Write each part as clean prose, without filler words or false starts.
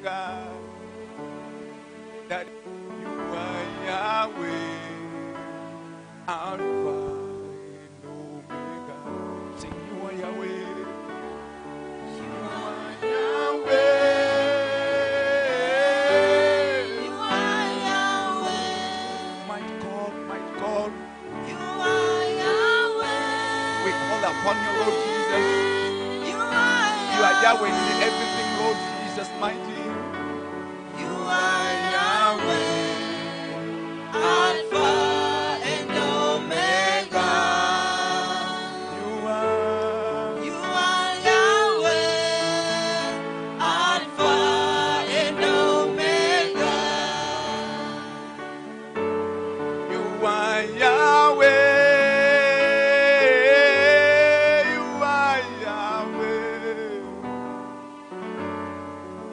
Omega. That you are Yahweh, Alpha and Omega. Sing, you are Yahweh. You are Yahweh. You are Yahweh. My God, my God. You are Yahweh. We call upon you, Lord Jesus. You are You are Yahweh in everything, Lord Jesus, mighty. You are Yahweh, Alpha and Omega. You are. You are Yahweh, Alpha and Omega. You are Yahweh. You are Yahweh.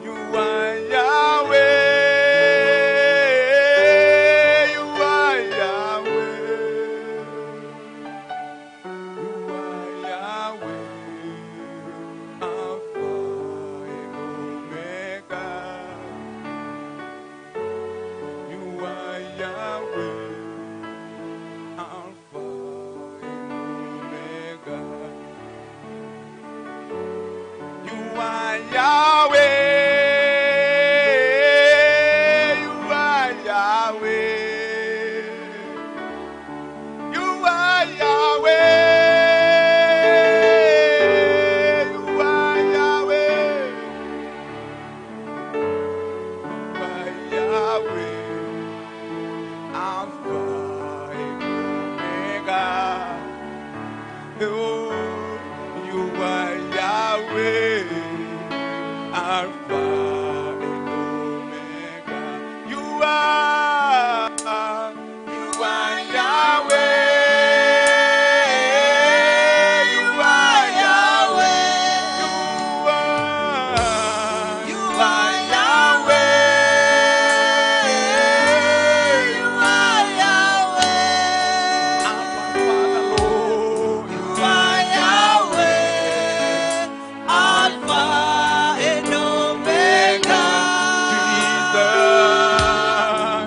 You are Yahweh. You are Yahweh. You are Yahweh. Alpha and Omega. You are Yahweh, Alpha and Omega. You are Yahweh. You are Yahweh. You are Yahweh. You are Yahweh. You are Yahweh. Alpha and Omega. Oh, you are Yahweh, Alpha and Omega. You are Yahweh. You are Yahweh. You are, You are Yahweh. You are Yahweh. Alpha, Father, Lord. You are Yahweh, Alpha and Omega. Jesus.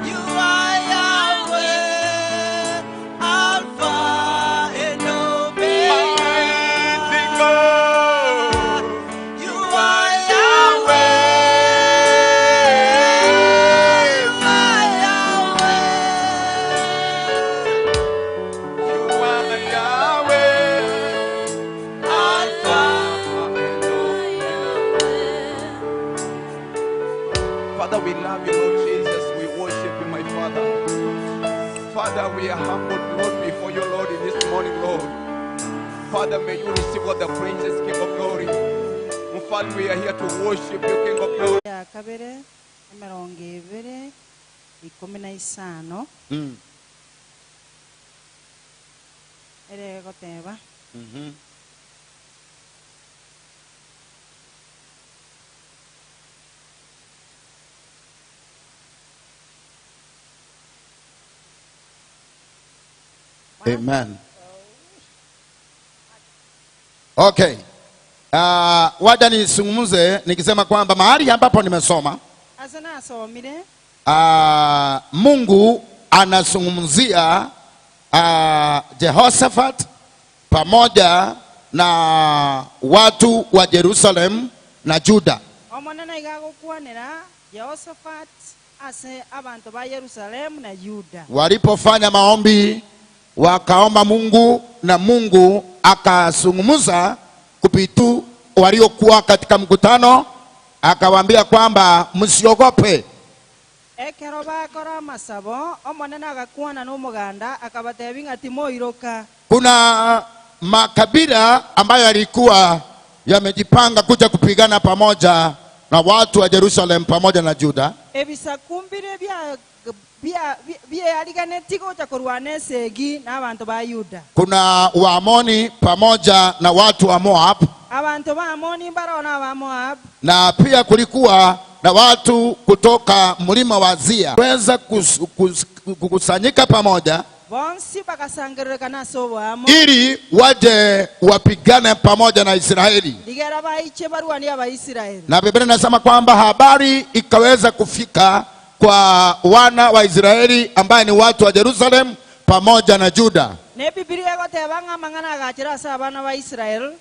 You are Yahweh, Alpha and Omega. Mighty God. You are Yahweh. You are Yahweh. You are Yahweh, Alpha and Omega. Father, we love you, Lord Jesus. We worship you, my Father. Father, we are humbled, Lord, before you, Lord, in this morning, Lord. Father, may you receive all the praises, King of glory. Father, we are here to worship you, King of glory. Ya kabere emirongo ebere ikumi na isano ere goteba Amen. Okay. Wacha nisungumuze nikisema kwamba mahali ambapo nimesoma, ase nasomire Mungu anazungumzia Jehoshaphat pamoja na watu wa Jerusalem na Juda. Omonene iga gokwanera Jehoshaphat ase abantu ba Yerusalemu na Yuda. Walipofanya maombi wakaomba Mungu na Mungu akazungumza kupitu waliokuwa katika mkutano, akawaambia kwamba msiogope. Ekero bakora amasabo omonene agakwana n'omoganda akabatebia ng'a timoiroka. Kuna makabila ambayo yalikuwa yamejipanga kuja kupigana pamoja na watu wa Jerusalem pamoja na Juda. Ebisakumbire bya bya byeyariganeti gocha korwana esegi n'abantu ba Yuda. Kuna Waamoni pamoja na watu wa Moab, Abantu ba Amoni barona ba Moab, na pia kulikuwa na watu kutoka mlima wa Zia. Weza kukusanyika pamoja. Bonsi bakasangererekana ase oboamo ili waje wapigane pamoja na Israeli. Ligera baiche barwani Abaisraeli. Na Biblia inasema kwamba habari ikaweza kufika kwa wana wa Israeli ambaye ni watu wa Jerusalem pamoja na Juda. Ne Biblia egoteba ng'a amang'ana agachera ase abana ba Israel.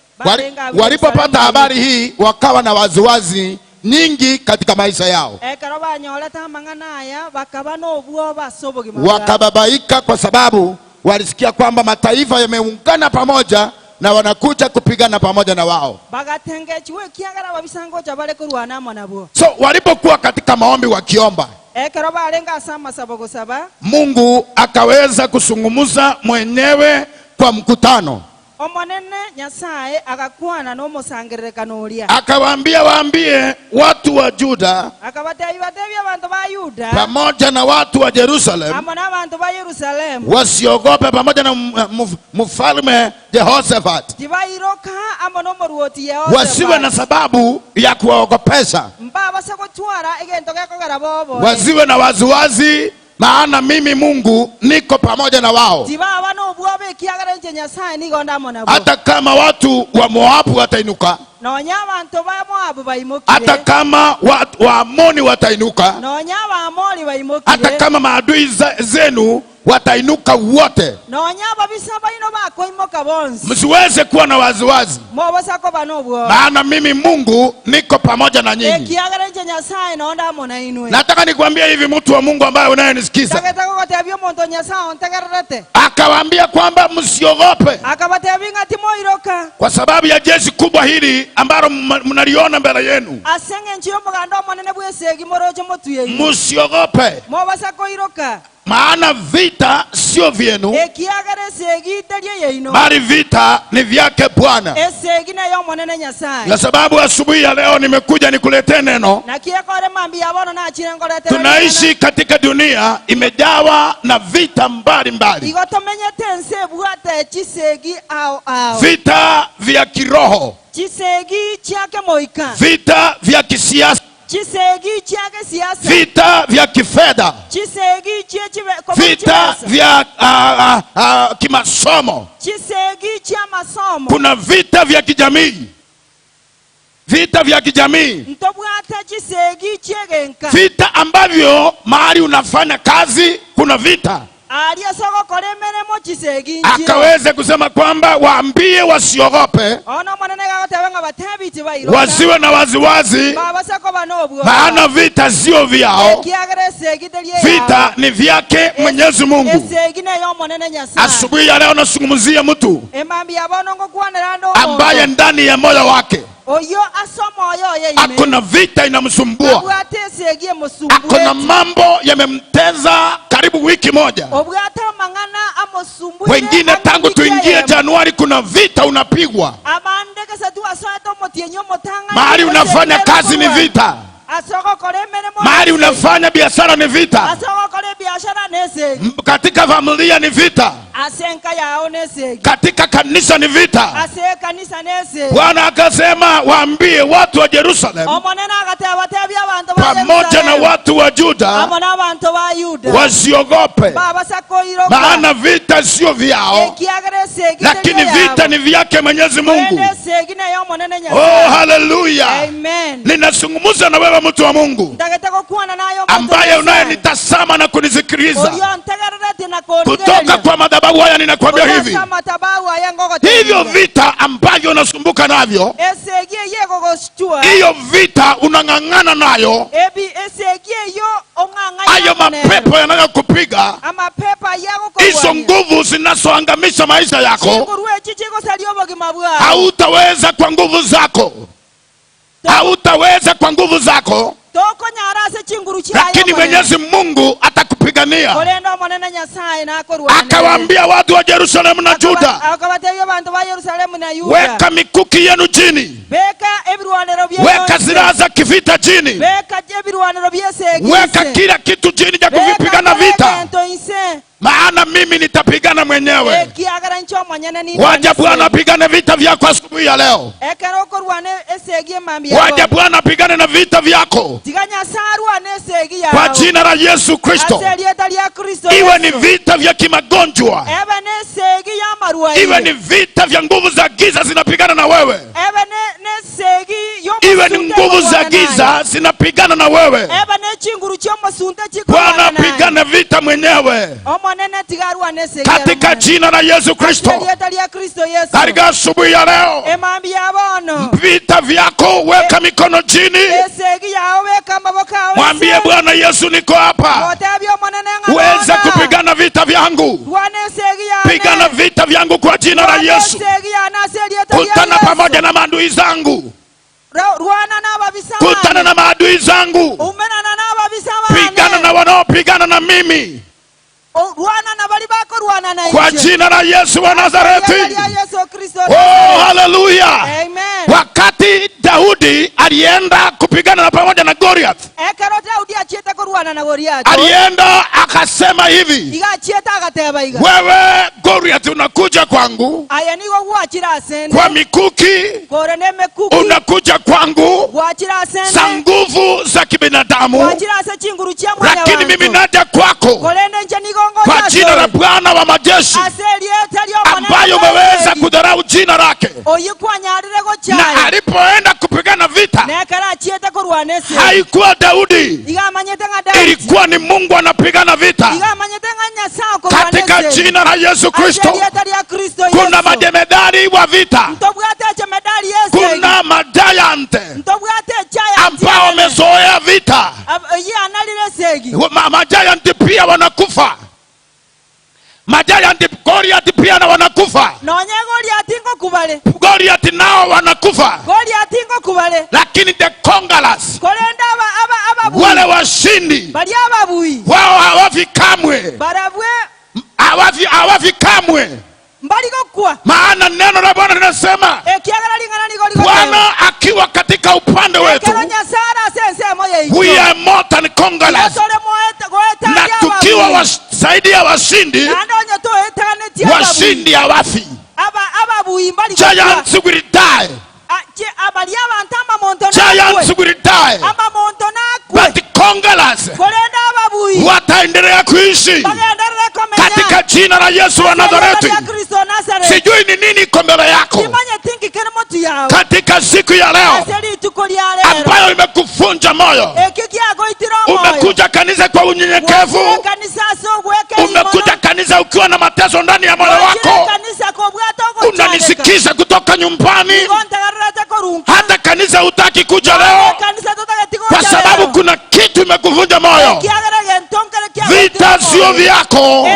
Walipopata habari hii wakawa na waziwazi nyingi katika maisha yao. Ekero banyorete amang'ana aya bakaba n'obwoba ase obogima bwabo. Wakababaika kwa sababu walisikia kwamba mataifa yameungana pamoja na wanakuja kupigana pamoja na wao. Bagatengechiwe ekiagera babisangocha bare korwana amo nabwo. So walipokuwa katika maombi wakiomba, Ekero barenga ase amasabo gosaba, Mungu akaweza kusungumuza mwenyewe kwa mkutano. Omonene Nyasaye agakwana n'omosangererekano oria. Akawaambia waambie watu wa Juda Akabatebia batebia abantu ba Yuda pamoja na watu wa Jerusalem amo n'abantu ba Yerusalemu wasiogope, pamoja na mfalme Jehoshaphat, tibairoka amo n'omoruoti wasiwe na Yehoshaphat sababu ya kuwaogopesha, mbabase gotwara egento gekogera bobo, wasiwe na waziwazi, maana mimi Mungu niko pamoja na wao. Tibaba n'obwoba ekiagera inche Nyasaye nigo ndamo nabo. Hata kama watu wa Moabu watainuka, nonya abantu ba Moabu baimukire, hata kama watu wa Amoni watainuka, nonya Abaamori baimukire, hata kama maadui zenu watainuka wote, nonya ababisa baino bakoimoka bonsi, msiweze kuwa na waziwazi, mobasa koba n'obwoba, maana mimi Mungu niko pamoja na nyinyi. Ekiagera inche Nyasaye nondamo na inwe. Nataka nikwambie hivi, mtu wa Mungu ambaye unayenisikiza, Tageta gogotebia omonto Nyasaye ontegererete. Akawaambia kwamba msiogope Akabatebia ng'a timoiroka kwa sababu ya jeshi kubwa hili ambalo mnaliona mbele yenu. Ase eng'encho y'omoganda omonene bw'esegi moroche motuyei. Msiogope, Mobasa koiroka, maana vita sio vyenu, ekiagera esegi terie yeino, bali vita ni vyake Bwana. Esegi nayo omonene Nyasaye. Kwa sababu asubuhi ya leo nimekuja nikuletee neno. Naki ekore mambi ya bono nachire ngoretera. Tunaishi katika dunia imejawa na vita mbalimbali. Igo tomenyete ense ebwate chisegi ao ao. Vita vya kiroho, Chisegi chiake moika, vita vya kisiasa, chisegi chiake siasa, vita vya kifedha, chisegi vita vya kimasomo, chisegi chia masomo. Kuna vita vya kijamii, vita vya kijamii, Ntobwata chisegi chiegenka, vita ambavyo mahali unafanya kazi kuna vita. Aria sogokora emeremo chisegi nchiro. Akaweze kusema kwamba waambie wasiogope, Ono monene gagoteba ng'a batebi tibairoka, wasiwe na waziwazi, babasa koba n'obwoba, maana vita sio vyao, ekiagera esegi terie yao, vita ni vyake Mwenyezi Mungu. Esegi nayo omonene Nyasaye. Asubuhi ya leo nasungumzia mtu Emambi ya bono ngokwanera ndo ambaye ndani ya moyo wake oyo asoma oyo ye ime akona vita inamsumbua, obwate esegi emusumbue, akona mambo yamemteza karibu wiki moja. Obwate amang'ana amusumbue. Wengine tangu tuingie Januari kuna vita unapigwa. Abande kese tu asoete omotienyi omotang'ani, Mahali unafanya kazi ni vita, asogokora emeremo, mahali unafanya biashara ni vita, asogokora ebiashara nesegi, katika familia ni vita, ase enka yao nesegi, katika kanisa ni vita. Ase ekanisa nesegi. Bwana akasema waambie watu wa Jerusalem Omonene agateba tebia abantu ba pamoja na Yerusalemu, watu wa Juda amo n'abantu ba Yuda wasiogope, babasa koiroka, maana vita sio vyao, ekiagera esegi lakini terie yabo, vita ni vyake Mwenyezi Mungu. Korende esegi nayo omonene Oh, Nyasaye. haleluya. Amen. Ninazungumza na wewe mtu wa Mungu Ntagete gokwana nayo omonto ambaye Nyasaye, unayenitazama na kunisikiliza oyo ntegererete na kutoka kondigereria kwa madhabahu haya, ninakwambia hivi, Oyo ase amatabahu aya ngogotebia. hivyo vita ambavyo unasumbuka navyo, Esegi eye egogostua, hiyo vita unang'ang'ana nayo, ebi esegi eyo ong'ang'aina hayo monene, mapepo yanayokupiga, amapepo hizo ayagokorwania, nguvu zinazoangamisha maisha yako, chinguru echi chigosaria obogima bwao, hautaweza kwa nguvu zako, hautaweza kwa nguvu zako, tokonyara ase chinguru chiaye lakini omonene. Mwenyezi Mungu atakupigania. Korende omonene Nyasaye nakorwanere. Akawaambia watu wa Yerusalemu na Juda, Akabatebia abantu ba Yerusalemu na Yuda, weka mikuki yenu chini, beka ebirwanero byenu weka nse, silaha za kivita chini, beka ebirwanero by'esegi weka nse, kila kitu chini cha beka kuvipigana vita, ebintu nse, Maana mimi nitapigana mwenyewe. Waja Bwana apigane vita vyako asubuhi ya leo. Waja Bwana apigane na vita vyako kwa jina la Yesu Kristo. Iwe ni vita vya kimagonjwa, iwe ni vita vya nguvu za giza zinapigana na wewe, iwe ni nguvu za giza zinapigana na wewe, Bwana apigane vita mwenyewe katika jina la Yesu Kristo. Katika asubuhi ya leo, vita vyako weka mikono chini, mwambie Bwana Yesu, niko hapa, weza kupigana vita vyangu, pigana vita vyangu kwa jina la Yesu. Kutana pamoja na maadui zangu, kutana na maadui zangu, pigana na wanaopigana na mimi kwa jina la Yesu wa Nazareti. Oh, haleluya. Wakati Daudi alienda kupigana na pamoja na Goliath, alienda akasema hivi, wewe Goliath unakuja kwangu kwa mikuki, unakuja kwangu za nguvu za kibinadamu, lakini mimi naja kwako kwa jina la Bwana wa majeshi, ambayo umeweza kudharau jina lake. Na alipoenda kupigana vita, haikuwa Daudi, ilikuwa ni Mungu anapigana vita. Katika jina la Yesu Kristo, kuna majemedari wa vita, kuna majayante ambao wamezoea vita. Majayanti pia wanakufa. Majayanti Goliath pia na wanakufa. Goliath nao wanakufa. Lakini the conquerors, wale washindi, wao hawafi kamwe. Hawafi kamwe. Maana neno la Bwana linasema, Bwana akiwa katika upande wetu, we are more than conquerors. Na tukiwa zaidi ya washindi, washindi hawafi. Giants will die. Giants will die. But the conquerors wataendelea kuishi katika jina la Yesu wa Nazareti. Sijui ni nini iko mbele yako katika siku ya leo ambayo imekuvunja moyo. Umekuja kanisa kwa unyenyekevu, umekuja kanisa ukiwa na mateso ndani ya moyo wako, unanisikiza kutoka nyumbani, hata kanisa hutaki kuja leo kwa sababu kuna kitu imekuvunja moyo. Vita sio vyako,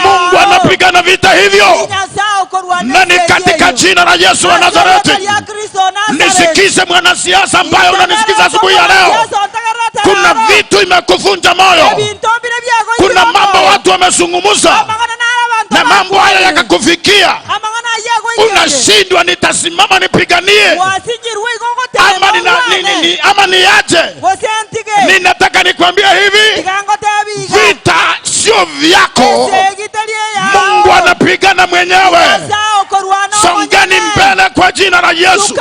Mungu anapigana vita hivyo, na ni katika jina la Yesu wa Nazareti. Nisikize mwanasiasa ambaye unanisikiza asubuhi ya leo, kuna vitu imekuvunja moyo, kuna mambo watu wamezungumza na mambo haya yakakufikia, unashindwa, nitasimama nipiganie ama niache? Ninataka nikwambie hivi, vita sio vyako, Mungu anapigana mwenyewe. Songeni mbele kwa jina la Yesu.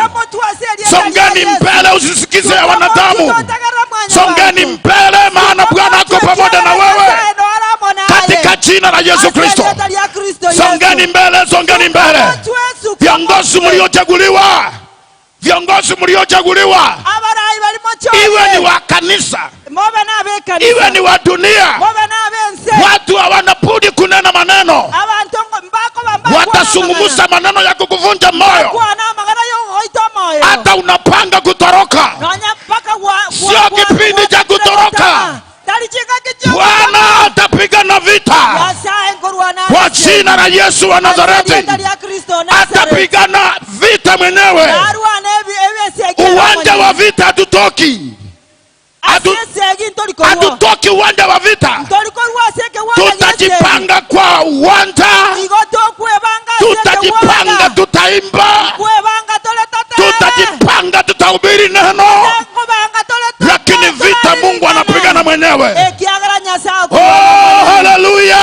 Songeni mbele, usisikize ya wanadamu. Songeni mbele, maana Bwana ako pamoja na wewe katika jina la Yesu Kristo. Songeni mbele, songeni mbele. Viongozi mliochaguliwa, viongozi mliochaguliwa, iwe ni wa kanisa, iwe ni wa dunia, watu hawana budi kunena maneno, watazungumza maneno ya kukuvunja moyo, hata unapanga kutoroka. Sio kipindi cha kutoroka. Bwana atapigana vita kwa jina la Yesu wa Nazareti. Atapigana vita mwenyewe. Uwanja wa vita hatutoki. Hatutoki uwanja wa vita. Tutajipanga kwa uwanja, tutajipanga, tutaimba, tutajipanga, tutahubiri neno, lakini vita Mungu anapigana mwenyewe. Oh, haleluya.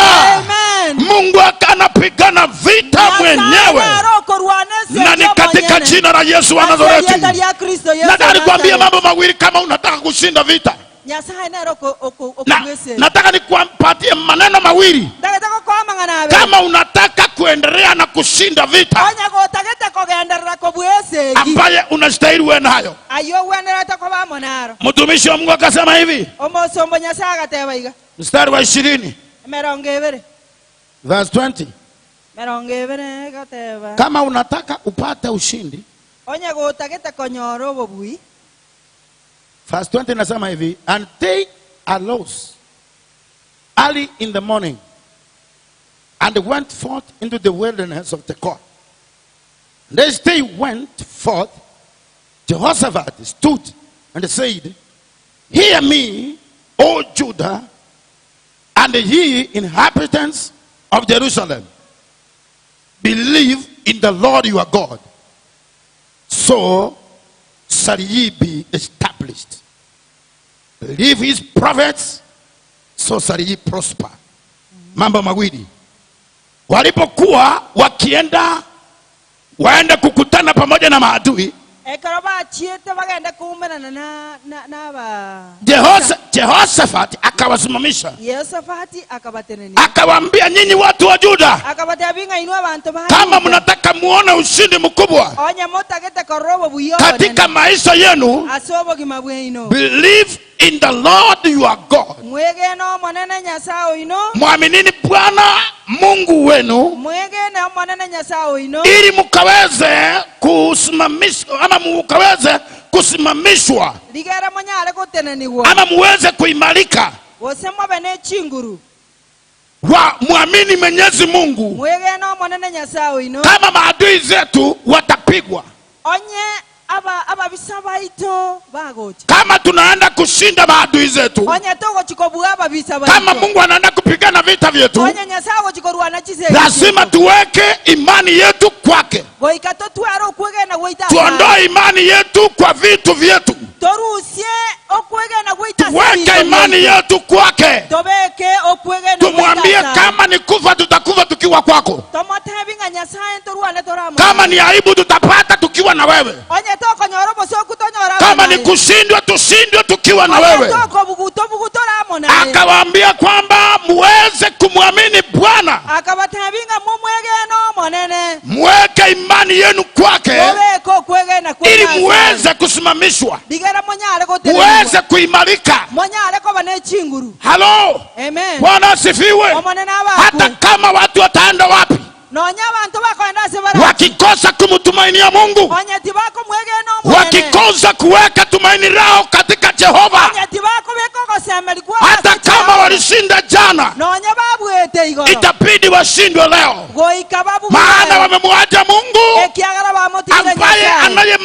Yesu wa Ase Nazareti. erieta ria Kristo Yesu Nataka nikwambie Nazareti. mambo mawili kama unataka kushinda vita. Nyasaye nere Na, okobweseri. nataka nikupatie maneno mawili Ndagete gokoa amang'ana abere. kama unataka kuendelea na kushinda vita Onya gotagete kogenderera kobwesegi ambaye unastahili uwe nayo. ayo gwenerete koba amo naro. Mtumishi wa Mungu akasema hivi, Omosombo Nyasaye agateba iga mstari wa 20 20 verse 20, 20 gateba kama unataka upate ushindi. Onya gotagete konyora obobui. Verse 20 inasema hivi, and they arose early in the morning and went forth into the wilderness of Tekoa. And as they went forth, Jehoshaphat stood and said, Hear me, O Judah, and ye inhabitants of Jerusalem. Believe in the Lord your God, so shall ye be established. Believe his prophets, so shall ye prosper. Mambo mawili. Walipokuwa wakienda waende kukutana pamoja na maadui, Ekero bachiete bagende kuumerana na na ba Jehoshaphat akawasimamisha, Yehoshafati akabatenenia, akawaambia, nyinyi watu wa Juda, akabatebia ng'a inwe abanto ba kama Yuda, mnataka muone ushindi mkubwa onye motagete korora obobuya katika obonene maisha yenu, ase obogima bwaino, believe in the Lord your God, mwegene omonene Nyasaye oino, mwaminini Bwana Mungu wenu, mwegene omonene Nyasaye oino, ili mukaweze kusimamishwa ama mukaweze kusimamishwa ligera monyare goteneniwa ama muweze kuimarika. gose mobe ne chinguru. Wa muamini Mwenyezi Mungu, Mwegene omonene Nyasaye oino, kama maadui zetu watapigwa, onye ababisa baito bagocha, kama tunaenda kushinda maadui zetu, onye togochikobua ababisa baito, kama Mungu anaenda kupigana vita vyetu, onye Nyasaye agochikorwana chisegi, lazima tuweke imani yetu kwake, goika totware okwegena gwaito, tuondoe imani yetu kwa vitu vyetu, torusie okwegena gwaito, tuweke imani yetu kwake, tobeke okwegena, tumwambie kama ni kufa tutakufa tukiwa kwako, tomotebi ng'a Nyasaye ntorwane toramo, kama ni aibu tutapata tukiwa na wewe, onye tokonyora obosoku tonyora, kama ni kushindwa tushindwe tukiwa na wewe. tokobuguta toramo naye. Akawaambia kwamba muweze kumwamini Bwana, Akabatebi ng'a mumwegene omonene, muweke imani yenu kwake, tobeke okwegena ili muweze kusimamishwa, ligera monyare goteneniwa, muweze kuimarika. monyare koba ne chinguru. Halo, Amen. Bwana asifiwe. Omonene Hata abakwe kama watu wataenda wapi, nonya abantu bakoenda ase bara, wakikosa kumtumainia Mungu, onye tibakomwegena omonene, wakikosa kuweka tumaini lao katika Jehova, onye tibakobeka ogosemerigwa, hata kama walishinda jana, nonya babwete igoro, itabidi washindwe leo, goika babu, maana wamemwacha Mungu ekiagera bamotigire ambaye Nyasaye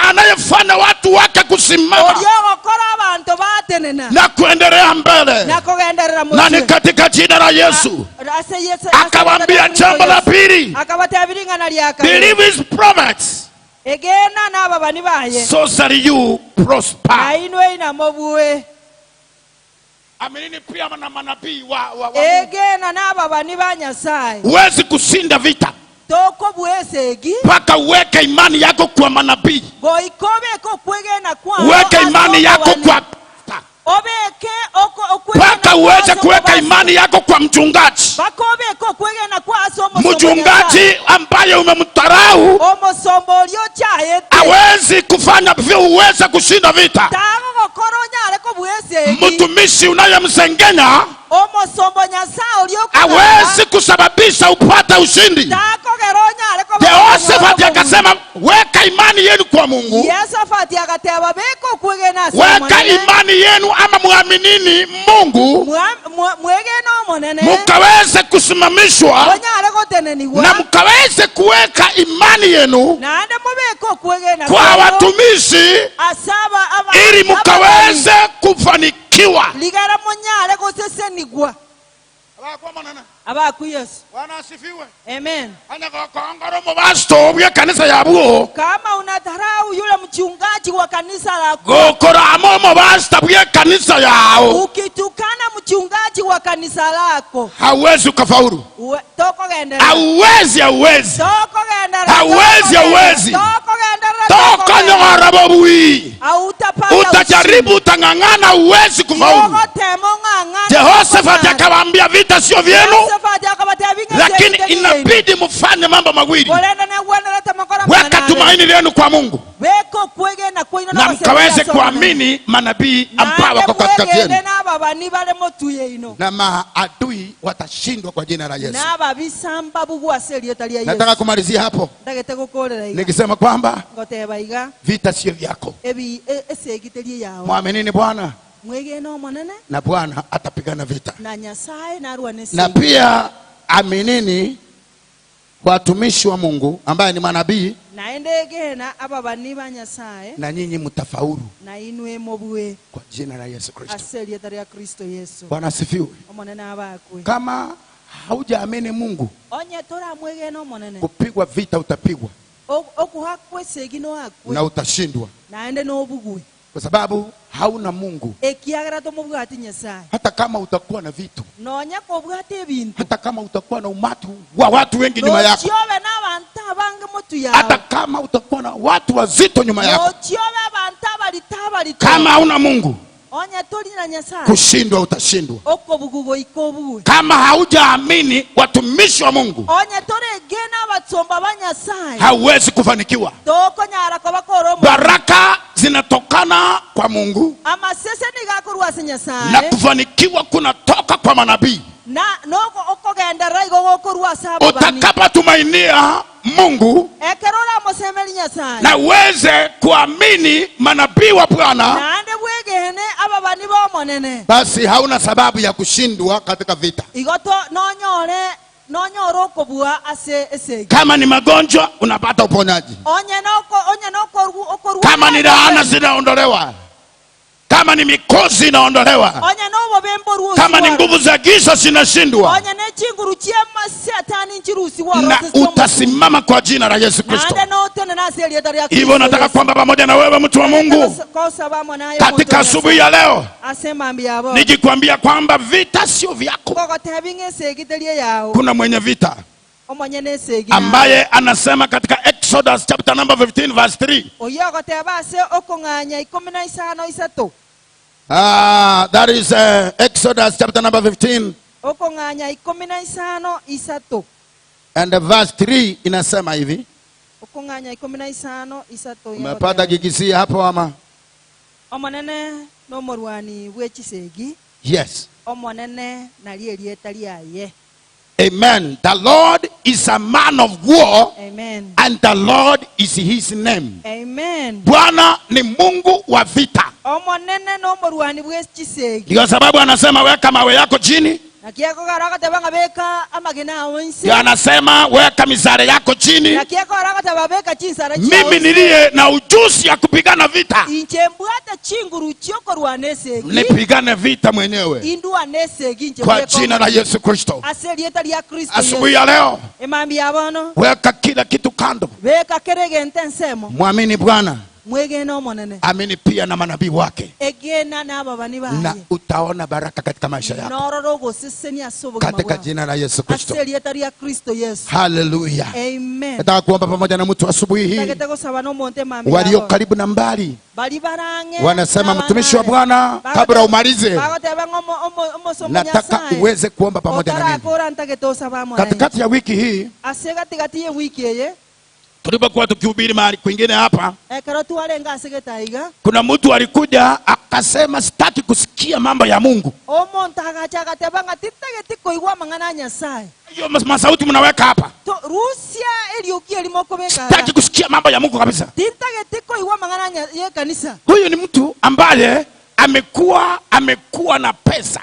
anayefanya watu wake kusimama oriogokora abantu batenena na kuendelea mbele, na kogenderera na ni motwe katika jina la Yesu. Ase Yesu Akawaambia jambo la pili, akabatebia ing'ana ria kabere, believe his prophets, egena n'ababani baye, so shall you prosper. Nainwe inamobue. Aminini pia na manabii wa Egena n'ababani ba Nyasaye. Huwezi kushinda vita Tokobwesegi mpaka uweke imani yako kwa manabii, goika obeke okwegena kwao uweke ase imani yako obobani. kwa Obeke okwegena mpaka uweze kwao ase kuweka obobani. imani yako kwa mchungaji, Mpaka obeke okwegena kwao ase omosombo mchungaji Nyasaye. ambaye umemtarau Omosombo oria ochaete hawezi kufanya vyo uweze kushinda vita. Tagogokora onyare kobwesegi. Mtumishi unayemsengenya Omosombo Nyasaye oria okogamba hawezi kusababisha upate ushindi. takogera onyare koba Jehoshaphat akasema, weka imani yenu kwa Mungu, Yehoshafati agateba beka okwegena ase weka omonene. imani yenu ama muaminini Mungu, Mwegene omonene, mukaweze kusimamishwa onyare goteneniwa, na mkaweze kuweka imani yenu naende mubeke okwegena kwa kwao watumishi, ase ili ababani. mkaweze kufanikiwa. Ligera monyare gosesenigwa. Abaku Yesu. Bwana asifiwe. Amen. Anya gokongora omubasto bwe kanisa yabwo, Kama unadharau yule mchungaji wa kanisa lako, gokorama omubasta bwe kanisa yao, ukitukana mchungaji mchungaji wa kanisa lako, hauwezi ukafaulu. Hauwezi, hauwezi. Hauwezi, hauwezi. Toka nyongarababu. Utajaribu, utang'ang'ana, huwezi kufaulu. Jehoshaphat akawaambia vita sio vyenu, lakini inabidi mfanye mambo mawili. Weka tumaini lenu kwa Mungu na mkaweze kuamini manabii ambao wako katikati yenu, na maadui watashindwa kwa jina la Yesu. Nataka kumalizia hapo nikisema kwamba vita sio vyako. Mwaminini Bwana na Bwana atapigana vita. Na pia aminini watumishi wa Mungu ambaye ni manabii, na nyinyi mtafaulu kwa jina la Yesu Kristo. Bwana asifiwe. Kama haujaamini Mungu, kupigwa vita utapigwa na utashindwa, kwa sababu hauna Mungu. Hata kama utakuwa na vitu, hata kama utakuwa na umati wa watu wengi nyuma yako, hata kama utakuwa na watu wazito nyuma yako, kama hauna Mungu, kushindwa utashindwa. Kama haujaamini watumishi wa Mungu, hauwezi kufanikiwa. Baraka zinatokana kwa Mungu na kufanikiwa kunatoka kwa manabii. Utakapotumainia Mungu na uweze kuamini manabii wa Bwana, basi hauna sababu ya kushindwa katika vita. Kama ni magonjwa unapata uponyaji. Kama ni laana zinaondolewa. Kama ni mikosi inaondolewa. Kama ni nguvu za giza zinashindwa. Na utasimama kwa jina la Yesu Kristo. Hivyo nataka kwamba pamoja na wewe mtu wa Mungu, katika asubuhi ya leo, nikikwambia kwamba vita sio vyako. Kuna mwenye vita ambaye anasema katika Exodus chapter number 15 verse 3. That is Exodus chapter number 15 and the verse 3 inasema hivi. Umepata kikisia hapo ama? Yes. Amen. The Lord is a man of war. Amen. And the Lord is his name. Amen. Bwana ni Mungu wa vita. Ndio sababu anasema weka mawe yako chini. Ndio anasema weka mizare yako chini. Mimi niliye na ujuzi ya kupigana vita, nipigane vita mwenyewe kwa jina la Yesu Kristo. Asubuhi ya leo, weka kila kitu kando, mwamini Bwana, amini pia na manabii wake, na utaona baraka katika maisha yako katika jina la Yesu Kristo. Hallelujah. Amen. Nataka kuomba pamoja na mtu asubuhi hii. Walio karibu na mbali wanasema, mtumishi wa Bwana, kabla umalize nataka uweze kuomba pamoja na mimi. Katikati ya wiki hii, tulipokuwa tukihubiri mahali kwingine hapa, kuna mtu alikuja akasema sitaki kusikia mambo ya Mungu. Hiyo masauti mnaweka hapa. Sitaki kusikia mambo ya Mungu kabisa. Huyu ni mtu ambaye amekuwa na pesa.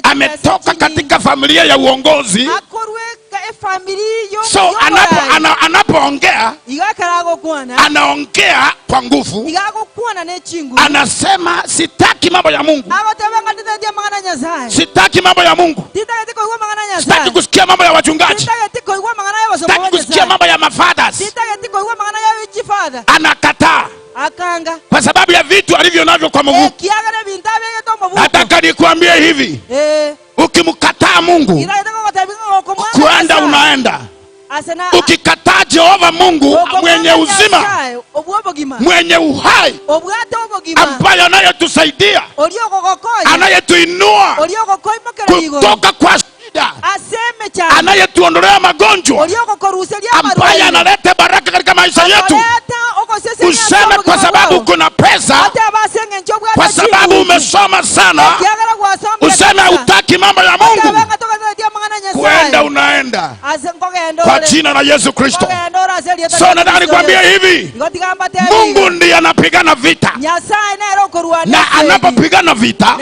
Ametoka katika familia ya uongozi. So anapoongea, anaongea kwa nguvu. Anasema sitaki mambo ya Mungu. Sitaki mambo ya Mungu. Sitaki kusikia mambo ya wachungaji. Sitaki kusikia mambo ya mafathers. Anakataa. Kwa sababu ya vitu alivyo navyo kwa mvuko. Nataka nikuambie hivi, ukimkataa Mungu kuenda unaenda. Ukikataa Jehova Mungu mwenye uzima, mwenye uhai, ambaye anayetusaidia, anayetuinua kutoka kwa shida, anayetuondolea magonjwa, ambaye analeta baraka katika maisha yetu, useme kwa sababu kuna pesa, kwa sababu umesoma sana, useme hutaki mambo ya Mungu, kuenda unaenda kwa jina la Yesu Kristo. So nataka nikwambie hivi, Mungu ndiye anapigana vita, na anapopigana vita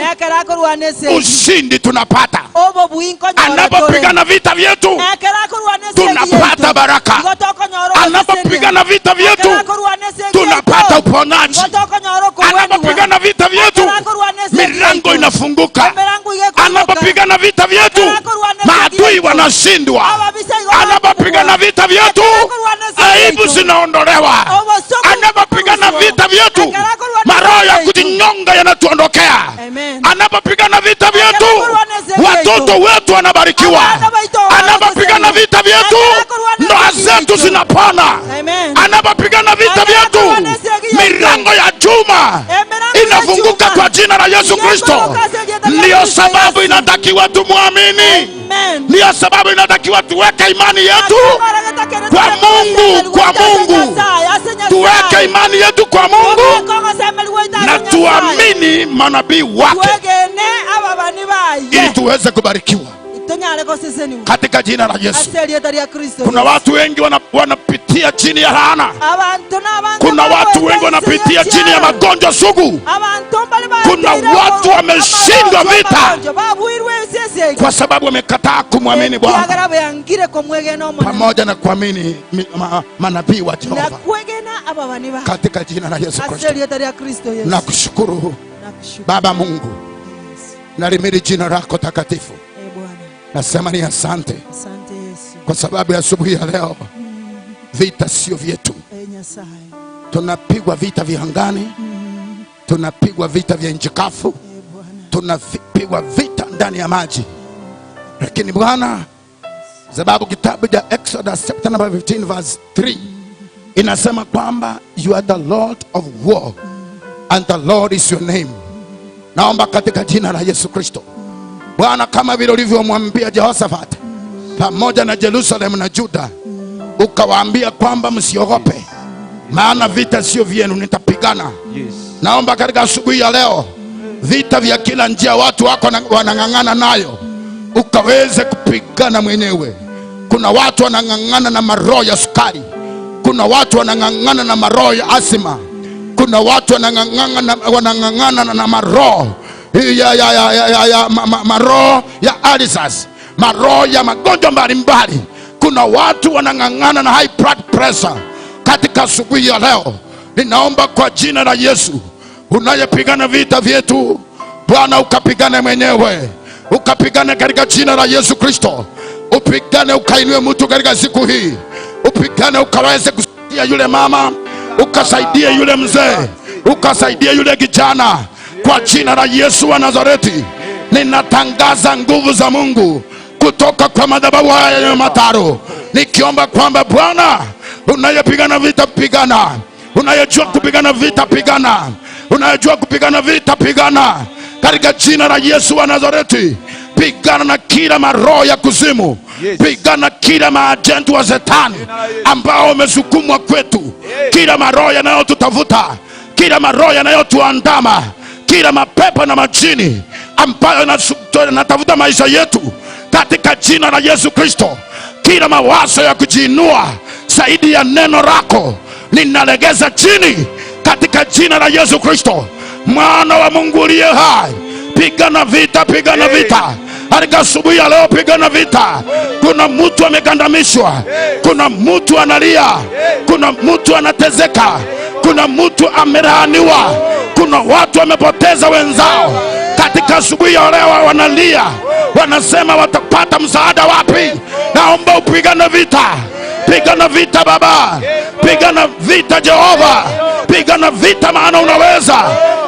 ushindi tunapata. Anapopigana vita vyetu tunapata baraka. Anapopigana vita vyetu tunapata uponaji. Anapopigana vita vyetu milango inafunguka. Anapopigana vita vyetu maadui wanashindwa. Anapopigana vita vyetu aibu zinaondolewa. Anapopigana vita vyetu maroho ya kujinyonga yanatuondokea. Anapopigana vita vyetu watoto wetu wanabarikiwa. Anapopigana vita vyetu ndoa zetu zinapona. Anapopigana vita vyetu milango ya chuma inafunguka kwa jina la Yesu Kristo. Ndiyo sababu inatakiwa tumwamini. Ndiyo sababu inatakiwa tuweke imani yetu kwa Mungu, kwa Mungu. Tuweke imani yetu kwa Mungu na tuamini manabii wake ili tuweze kubarikiwa katika jina la Yesu. Kuna watu wengi wanapitia chini ya laana. Kuna watu wengi wanapitia chini ya magonjwa sugu. Kuna watu wameshindwa vita kwa sababu wamekataa kumwamini Bwana pamoja na kuamini manabii wa Jehova katika jina la Yesu Kristo. Nakushukuru Baba Mungu, nalimiri jina lako takatifu. Nasema ni asante kwa sababu ya asubuhi ya leo. Vita sio vyetu. Tunapigwa vita vya angani, tunapigwa vita vya nchi kavu, tunapigwa vita ndani ya maji. Lakini Bwana, sababu kitabu cha Exodus chapter number 15 verse 3 inasema kwamba you are the Lord of war and the Lord is your name. Naomba katika jina la Yesu Kristo, Bwana, kama vile ulivyomwambia Jehoshaphat pamoja na Jerusalem na Juda, ukawaambia kwamba msiogope, maana vita sio vyenu, nitapigana. Naomba katika asubuhi ya leo, vita vya kila njia watu wako wanang'ang'ana nayo, ukaweze kupigana mwenyewe. Kuna watu wanang'ang'ana na maroho ya sukari, kuna watu wanang'ang'ana na maroho ya asima, kuna watu wanang'ang'ana na maroho maroho ya alisas, maroho ya magonjwa mbalimbali. Kuna watu wanang'ang'ana na high blood pressure. Katika asubuhi ya leo, ninaomba kwa jina la Yesu, unayepigana vita vyetu, Bwana ukapigane mwenyewe. Ukapigane katika jina la Yesu Kristo. Upigane ukainue mtu katika siku hii. Upigane ukaweze kusaidia yule mama, ukasaidia yule mzee, ukasaidia yule kijana. Kwa jina la Yesu wa Nazareti, ninatangaza nguvu za Mungu kutoka kwa madhabahu haya ya Mataro, nikiomba kwamba Bwana, unayepigana vita pigana, unayejua kupigana vita pigana, unayejua kupigana vita pigana, katika jina la Yesu wa Nazareti. Pigana na kila maroho ya kuzimu, pigana kila maajenti wa Shetani ambao wamesukumwa kwetu, kila maroho yanayotutafuta, kila maroho yanayotuandama, kila mapepo na majini ambayo yanatafuta maisha yetu, katika jina la Yesu Kristo. Kila mawazo ya kujiinua zaidi ya neno lako ninalegeza chini katika jina la Yesu Kristo, Mwana wa Mungu aliye hai. Pigana vita, pigana vita katika asubuhi ya leo, pigana vita. Kuna mtu amekandamishwa, kuna mtu analia, kuna mtu anatezeka, kuna mtu amelaaniwa, kuna watu wamepoteza wenzao. Katika asubuhi ya leo wanalia, wanasema watapata msaada wapi? Naomba upigane vita, Pigana vita Baba, pigana vita Jehova, pigana vita maana unaweza,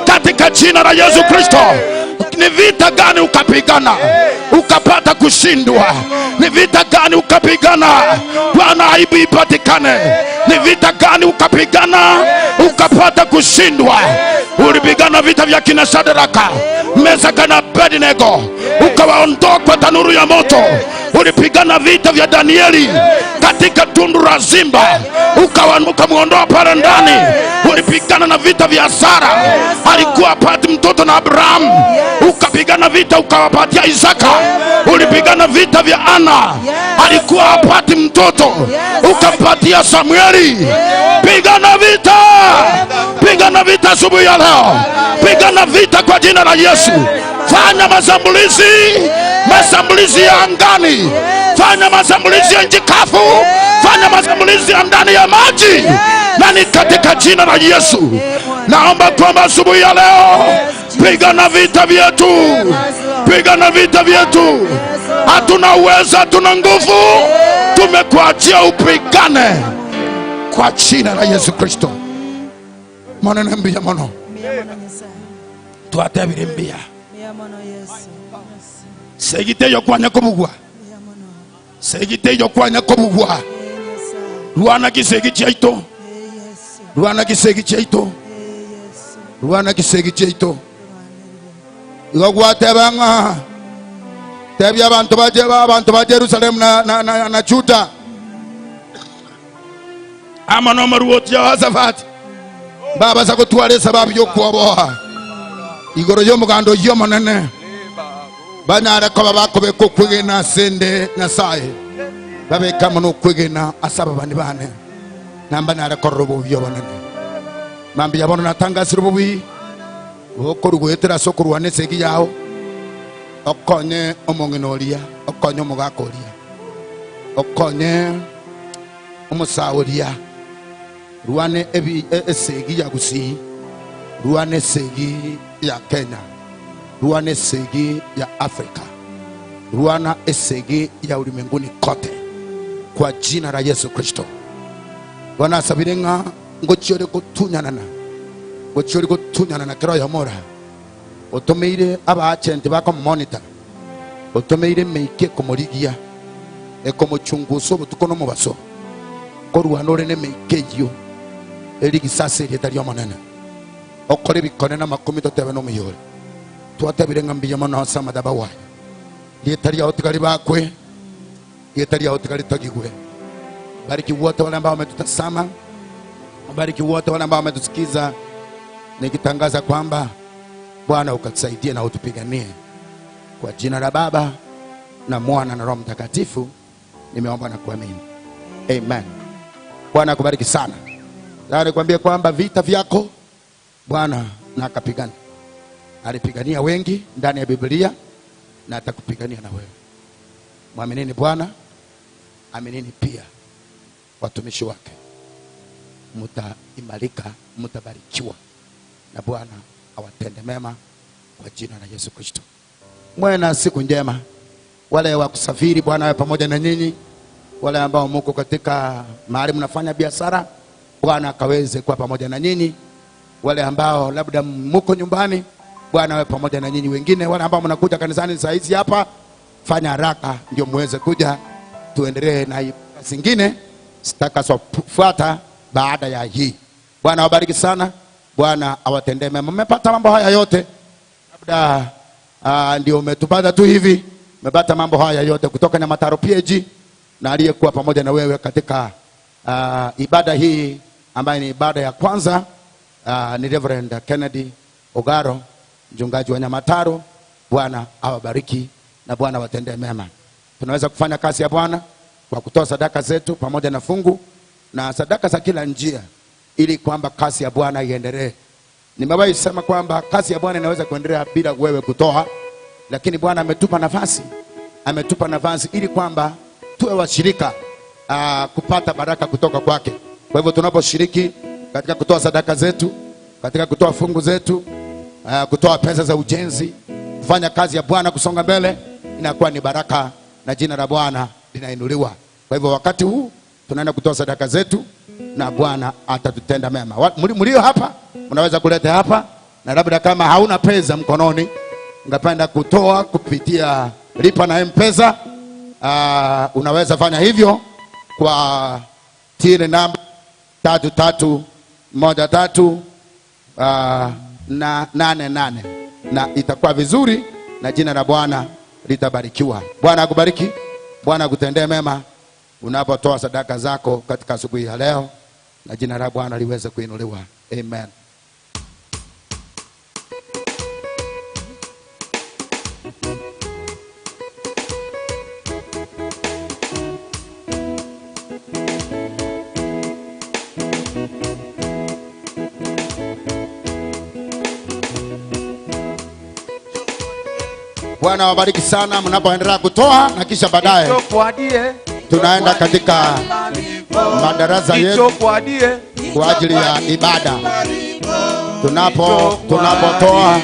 katika jina la Yesu Kristo. Ni vita gani ukapigana ukapata kushindwa? Ni vita gani ukapigana Bwana aibu ipatikane? Ni vita gani ukapigana ukapata kushindwa? Ulipigana vita vya kina Shadraka, Mesaka na Abednego, ukawaondoa kwa tanuru ya moto. Ulipigana vita vya Danieli katika tundu la simba, ukamuondoa pale ndani. Ulipigana na vita vya Sara, alikuwa apati mtoto na Abraham, ukapigana vita ukawapatia Isaka. Ulipigana vita vya Ana, alikuwa apati mtoto, ukampatia Samueli. Pigana vita, pigana vita asubuhi ya leo, pigana vita kwa jina la Yesu. Fanya mashambulizi, mashambulizi ya angani, fanya mashambulizi ya nchi kavu, fanya mashambulizi ya ndani ya maji, na ni katika jina la Yesu. Naomba kwamba asubuhi ya leo, pigana vita vyetu, pigana vita vyetu. Hatuna uwezo, hatuna nguvu, tumekuachia upigane kwa jina la Yesu Kristo. Maneno mbia mono twatebire mbia segite yokwanya kobugwa, segite yokwanya kobugwa. Rwana kisegi chaito, rwana kisegi chaito, rwana kisegi chaito. Igogwatebanga tebya abantu baje, abantu ba Jerusalem na Juda, ama no maruoti ya Josafat baba zakotwale sababu yokuoboa igoro yo mugando yo monene banyara ko babakobeka okwegena sende Nyasaye babeka mono okwegena asaba bani bane namba nara korora obubi obonene mambi yabono natangasire obubi okorugoetera ase okorwana esegi yao okonye omong'ina oria, okonye omogaka oria, okonye omosawo oria, rwane esegi ya Gusii, rwane esegi ya Kenya, rwane esegi ya Afrika, rwana esegi ya ulimwenguni kote, kwa jina la Yesu Kristo. Bwana asabirenga ngochiore kutunyanana, ngochiore kutunyanana kero yomora otomeire abachenti bako monitor, otomeire meike komorigia ekomochunguso butuko no mubaso korwanore ne meike yo erigisase ritari omonene okore bikone na makumi totebe no miyore twatebire ngambiya mono samadaba wa ritari otigari bakwe ritari otigari tagigwe. Bariki wote wale ambao wametutazama, bariki wote wale ambao wametusikiza, nikitangaza kwamba Bwana ukatusaidie na utupiganie. Kwa jina la Baba na Mwana na Roho Mtakatifu nimeomba na kuamini. Amen. Bwana akubariki sana. Nataka nikwambie kwamba vita vyako Bwana na akapigana. Alipigania wengi ndani ya Biblia na atakupigania na wewe. Mwaminini Bwana, aminini pia watumishi wake. Mutaimarika, mutabarikiwa na Bwana awatende mema kwa jina la Yesu Kristo. Mwe na siku njema. Wale wa kusafiri, Bwana awe pamoja na nyinyi. Wale ambao mko katika mahali mnafanya biashara, Bwana akaweze kuwa pamoja na nyinyi. Wale ambao labda mko nyumbani, Bwana awe pamoja na nyinyi. Wengine wale ambao mnakuja kanisani saa hizi hapa, fanya haraka ndio muweze kuja, tuendelee na ibada zingine zitakazofuata baada ya hii. Bwana awabariki sana. Bwana awatendee mema. Mmepata mambo haya yote, labda ndio umetupata tu hivi, umepata mambo haya yote kutoka Nyamataro PAG, na aliyekuwa pamoja na wewe katika ibada hii ambayo ni ibada ya kwanza ni Reverend Kennedy Ogaro, mchungaji wa Nyamataro. Bwana awabariki na Bwana awatendee mema. Tunaweza kufanya kazi ya Bwana kwa kutoa sadaka zetu pamoja na fungu na sadaka za kila njia, ili kwamba kazi ya Bwana iendelee. Nimewahi sema kwamba kazi ya Bwana inaweza kuendelea bila wewe kutoa, lakini Bwana ametupa nafasi, ametupa nafasi ili kwamba tuwe washirika kupata baraka kutoka kwake. Kwa hivyo tunaposhiriki katika kutoa sadaka zetu, katika kutoa fungu zetu, kutoa pesa za ujenzi, kufanya kazi ya Bwana kusonga mbele, inakuwa ni baraka na jina la Bwana linainuliwa. Kwa hivyo wakati huu Tunaenda kutoa sadaka zetu na Bwana atatutenda mema. Mlio hapa mnaweza kuleta hapa, na labda kama hauna pesa mkononi ungependa kutoa kupitia lipa na M-Pesa, unaweza fanya hivyo kwa till namba 3313 na 88, na itakuwa vizuri na jina la Bwana litabarikiwa. Bwana akubariki, Bwana akutendee mema unapotoa sadaka zako katika asubuhi ya leo, na jina la Bwana liweze kuinuliwa. Amen. Bwana wabariki sana mnapoendelea kutoa, na kisha baadaye tunaenda katika madarasa yetu kwa ajili ya ibada. Tunapotoa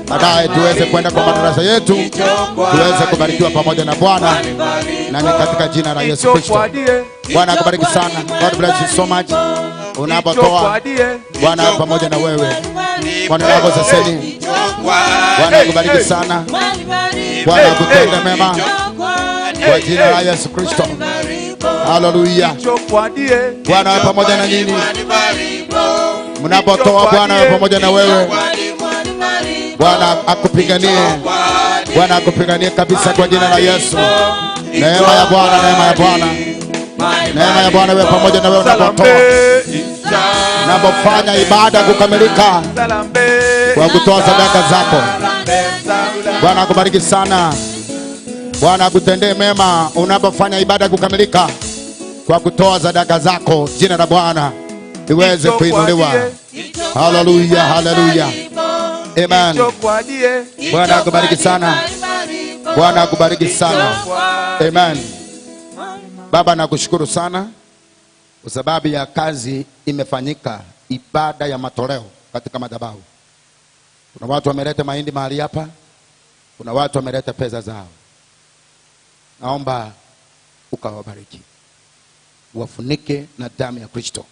baadaye tuweze kwenda kwa madarasa yetu, tuweze kubarikiwa pamoja na Bwana, na ni katika jina la Yesu Kristo. Bwana akubariki sana. God bless you so much. Unapotoa Bwana pamoja na wewe. Bwana wako saseni. Bwana akubariki sana. Bwana akutende mema kwa jina la Yesu Kristo. Haleluya. Bwana pamoja na nyinyi. Mnapotoa Bwana pamoja na wewe. Bwana akupiganie. Bwana akupiganie kabisa kwa jina la Yesu. Neema ya Bwana, neema ya Bwana. Neema ya Bwana iwe pamoja na wewe unapotoa. Unapofanya ibada kukamilika kwa kutoa sadaka zako. Bwana akubariki sana. Bwana akutendee mema unapofanya ibada kukamilika kwa kutoa sadaka zako. Jina la Bwana liweze kuinuliwa. Haleluya, haleluya. Amen. Bwana akubariki sana. Bwana akubariki sana. Amen. Baba, nakushukuru sana kwa sababu ya kazi imefanyika, ibada ya matoleo katika madhabahu. Kuna watu wameleta mahindi mahali hapa, kuna watu wameleta pesa zao. Naomba ukawabariki, wafunike na damu ya Kristo.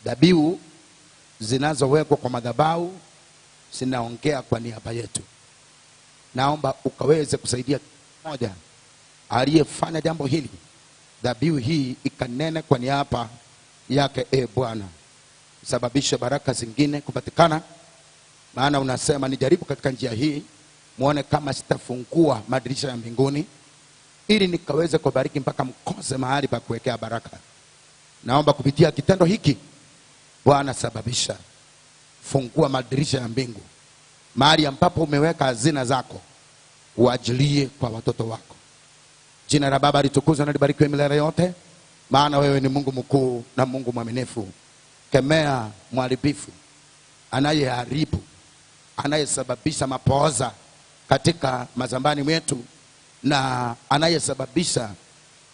Dhabihu zinazowekwa kwa madhabahu zinaongea kwa niaba yetu. Naomba ukaweze kusaidia mmoja aliyefanya jambo hili, dhabihu hii ikanene kwa niaba yake. E Bwana, sababisha baraka zingine kupatikana, maana unasema nijaribu katika njia hii muone kama sitafungua madirisha ya mbinguni ili nikaweze kubariki mpaka mkose mahali pa kuwekea baraka. Naomba kupitia kitendo hiki Bwana, sababisha, fungua madirisha ya mbingu, mahali ambapo umeweka hazina zako, uajilie kwa watoto wako. Jina la Baba litukuzwe na libarikiwe milele yote, maana wewe ni Mungu mkuu na Mungu mwaminifu. Kemea mharibifu anayeharibu, anayesababisha mapooza katika mazambani mwetu, na anayesababisha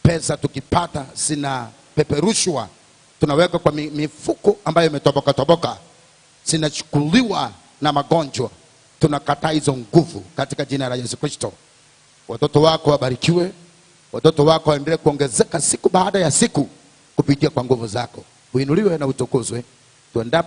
pesa tukipata sina peperushwa, tunaweka kwa mifuko ambayo imetoboka toboka, sinachukuliwa na magonjwa. Tunakataa hizo nguvu katika jina la Yesu Kristo. Watoto wako wabarikiwe, watoto wako waendelee kuongezeka siku baada ya siku kupitia kwa nguvu zako. Uinuliwe na utukuzwe. Tuendapo